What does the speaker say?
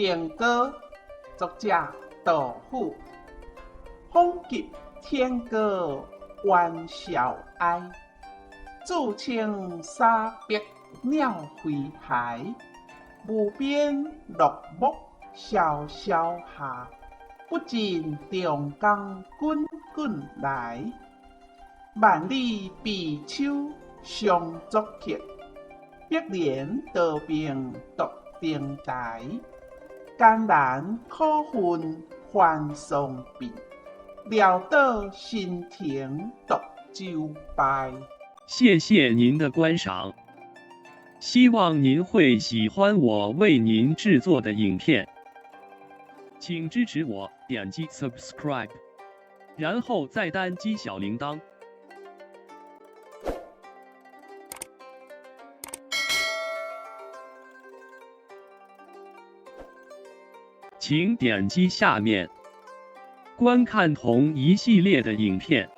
定歌，作者杜甫。风急天高猿啸哀，渚清沙白鸟飞来。无边落木萧萧下，不尽长江滚滚来。万里悲秋伤作客，百年刀兵独登台。艰难苦恨繁霜鬓，潦倒新停独舟败。谢谢您的观赏，希望您会喜欢我为您制作的影片，请支持我点击 subscribe，然后再单击小铃铛。请点击下面观看同一系列的影片。